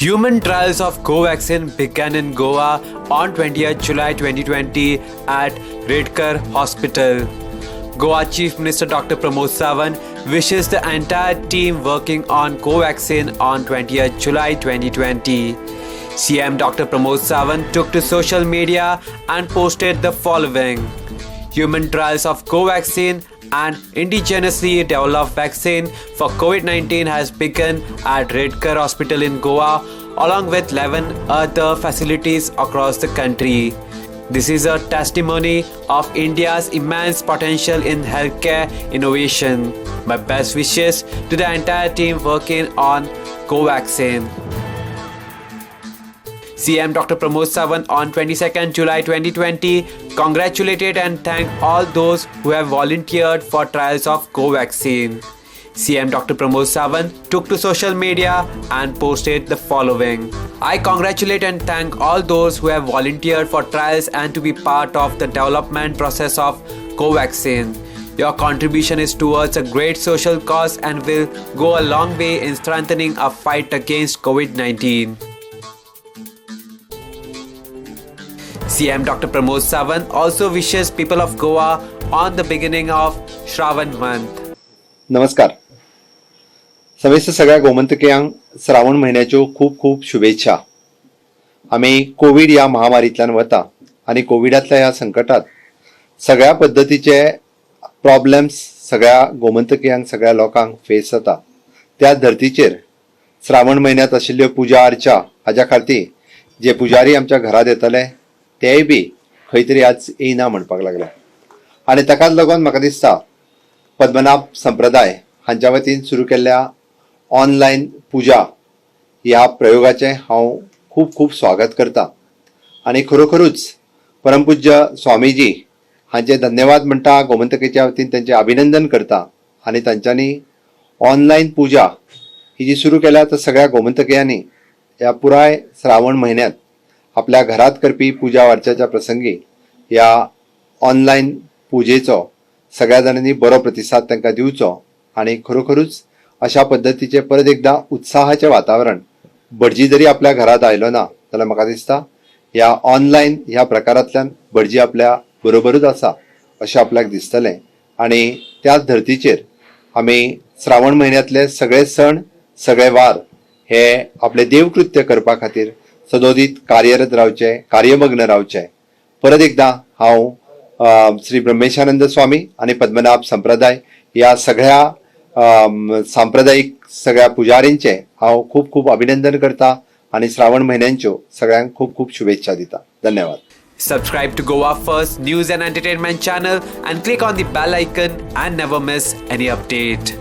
Human trials of Covaxin began in Goa on 20th July 2020 at Redkar Hospital. Goa Chief Minister Dr. Pramod Sawant wishes the entire team working on Covaxin on 20th July 2020. CM Dr. Pramod Sawant took to social media and posted the following. Human trials of Covaxin and indigenously developed vaccine for COVID-19 has begun at Redkar Hospital in Goa along with 11 other facilities across the country. This is a testimony of India's immense potential in healthcare innovation. My best wishes to the entire team working on Covaxin. CM Dr. Pramod Sawant on 22nd July 2020 congratulated and thanked all those who have volunteered for trials of Covaxin. CM Dr. Pramod Sawant took to social media and posted the following. I congratulate and thank all those who have volunteered for trials and to be part of the development process of Covaxin. Your contribution is towards a great social cause and will go a long way in strengthening our fight against COVID-19. CM Dr. Pramod Sawant also wishes people of Goa on the beginning of Shravan month. नमस्कार. समेस्त सगळ्या गोमंतकियांक श्रावण म्हयन्याच्यो खूब खूब शुभेच्छा. आमी Covid ह्या महामारींतल्यान वता आनी कोविडांतल्या ह्या संकटात सगळ्या पद्दतीचे प्रॉब्लेम्स सगळ्या गोमंतकियांक, सगळ्या लोकांक फेस जाता. त्या धर्तीचेर श्रावण म्हयन्यांत आशिल्ल्यो पुजा अर्चा हाज्या खातीर जे पुजारी आमच्या घरांत येतले तेय बी खंय तरी आज येयना म्हणपाक लागले आनी ताकाच लागून म्हाका दिसता पद्मनाभ संप्रदाय हांच्या वतीन सुरू केल्ल्या ऑनलायन पुजा ह्या प्रयोगाचें हांव खूब खूब स्वागत करता आनी खरोखरूच परमपूज्य स्वामीजी हांचे धन्यवाद म्हणटा, गोमंतकेच्या वतीन तांचें अभिनंदन करता आनी तांच्यांनी ऑनलायन पुजा ही जी सुरू केल्या तर सगळ्या गोमंतकियांनी ह्या पुराय श्रावण म्हयन्यांत आपल्या घरात करपी पुजा अर्चाच्या प्रसंगी ह्या ऑनलायन पुजेचो सगळ्या जाणांनी बरो प्रतिसाद तांकां दिवचो आनी खरोखरूच अशा पद्दतीचे परत एकदां उत्साहाचें वातावरण, भटजी जरी आपल्या घरात आयलो ना जाल्यार म्हाका दिसता ह्या ऑनलायन ह्या प्रकारांतल्यान भटजी आपल्या बरोबरूच आसा अशें आपल्याक दिसतलें. आनी त्याच धर्तीचेर आमी श्रावण म्हयन्यांतले सगळे सण, सगळे वार हे आपले देवकृत्य करपा खातीर सदोदीत कार्यरत रावचे, कार्यमग्न रावचे. परत एकदा हांव श्री ब्रह्मेशानंद स्वामी आनी पद्मनाभ संप्रदाय ह्या सगळ्या सांप्रदायीक सगळ्या पुजारींचे हांव खूब खूब अभिनंदन करता आनी श्रावण म्हयन्यांच्यो सगळ्यांक खूब खूब शुभेच्छा दिता. धन्यवाद. Subscribe to Goa First News and Entertainment channel and click on the bell icon and never miss any update.